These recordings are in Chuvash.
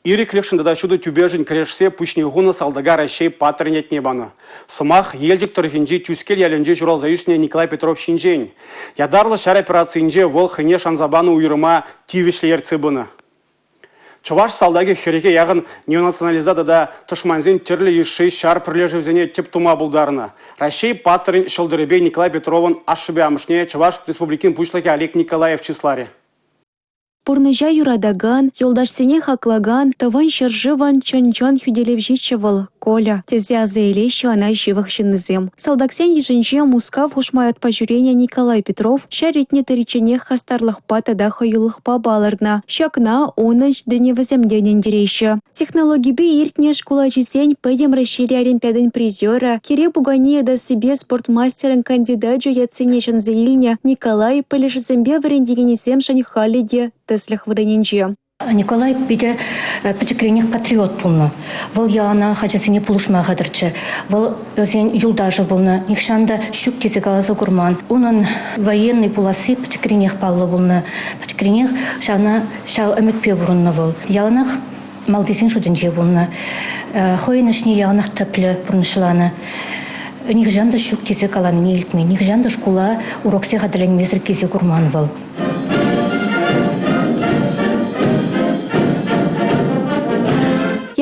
Ирӗклӗхшӗн тата ҫутӑ тӳпешӗн кӗрешсе пуҫне хунӑ салтака Раҫҫей паттӑрӗн ятне панӑ. Сӑмах Елчӗк тӑрӑхӗнчи Тӳскел ялӗнче ҫуралса ӳснӗ Николай Петров ҫинчен. Ятарлӑ ҫар операцийӗнче вӑл хӑйне шанса панӑ уйрӑма тивӗҫлӗ ертсе пынӑ. Чӑваш салтакӗ хӗрӗхе яхӑн неонационалиста тата тӑшмансен тӗрлӗ йышши ҫар пӗрлешӗвӗсене тӗп тума пултарнӑ. Раҫҫей паттӑрӗн ҫӑлтӑрӗпе Николай Петровӑн ашшӗпе амӑшне Чӑваш Республикин Пуҫлӑхӗ Олег Николаев чысларӗ. Пурнӑҫа юратакан, юлташсене хаклакан, Тӑван ҫӗршывӑн чӑн-чӑн хӳтӗлевҫиччӗ вӑл, Коля, тесе аса илеҫҫӗ ӑна ҫывӑх ҫыннисем. Салтаксен йышӗнче Мускав хушма ятпа ҫӳренӗ Николай Петров ҫар ретне тӑричченех хастарлӑхпа тата хӑюлӑхпа палӑрнӑ. Ҫакна унӑн ҫитӗнӗвӗсем те ӗнентереҫҫӗ. Технологипе иртнӗ шкул ачисен Пӗтӗм Раҫҫейри олимпиадин призерӗ, кире пуканне йӑтассипе спорт мастерӗн кандидачӗ ятсене ҫӗнсе илнӗ Николай пӗлӗшӗсемпе вӗрентекенӗсемшӗн халӗ те тӗслӗх вырӑнӗнче. Николай питӗ пӗчӗкренех патриот пулнӑ. Вӑл яланах ачасене пулӑшма хатӗрччӗ. Вӑл вӗсен юлташӗ пулнӑ, нихҫан та ҫук тесе каласа курман. Унӑн военный пуласси пӗчӗкренех паллӑ пулнӑ. Пӗчӗкренех ҫавна ҫав ӗмӗтпе пурӑннӑ вӑл. Яланах малтисен шутӗнче пулнӑ. Хӑйӗн ӗҫне яланах тӗплӗ пурнӑҫланӑ. Нихӑҫан та ҫук тесе каланине илтмен. Нихӑҫан та шкула уроксем хатӗрленмесӗр килсе курман вӑл.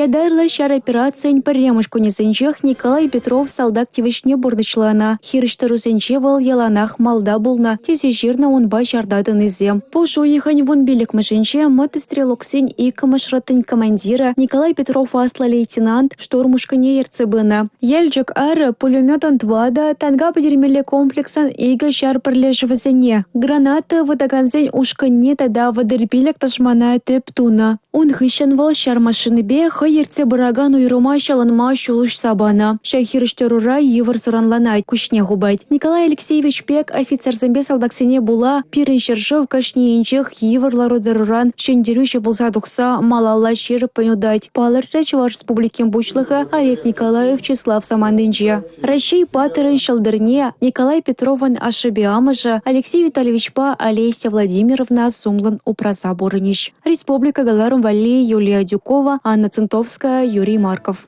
Ятарлӑ ҫар операцийӗн пӗрремӗш кунӗсенчех Николай Петров салтак тивӗҫне пурнӑҫланӑ. Хирӗҫ-тӑрусенче вӑл яланах малта пулнӑ, тесе ҫырнӑ унпа ҫарта тӑнисем. Пуш уйӑхӗн 15-мӗшӗнче мотострелоксен иккӗмӗш ротин командирӗ Николай Петров аслӑ лейтенант штурм ушкӑнне ертсе пынӑ. Елчӗк арӗ пулеметӑн тӑватӑ, танка пӗтермелли комплексӑн икӗ ҫар пӗрлешӗвӗсене, граната ывӑтакансен ушкӑнне тата 35 тӑшмана тӗп тунӑ. Ун хыҫҫӑн вӑл ҫар машинипе хӑй ертсе пыракан уйрӑма ҫӑлӑнма ҫул уҫса панӑ. Ҫак хирӗҫтӑрура йывӑр суранланать, куҫне хупать. Николай Алексеевич пек офицерсемпе салтаксене пула пирӗн ҫӗршыв кашнийӗнчех йывӑр лару-тӑруран ҫӗнтерӳҫӗ пулса тухса малалла ҫирӗппӗн утать. Палӑртрӗ Чӑваш Республикин Пуҫлӑхӗ Олег Николаев чыслав самантӗнче. Раҫҫей паттӑрӗн ҫӑлтӑрне Николай Петровӑн ашшӗпе амӑшӗ Алексей Витальевичпа Олеся Владимировна сумлӑн упраса пурӑнӗҫ. Республика кӑларӑм валли Юлия Адюкова, Анна Центовская, Юрий Марков.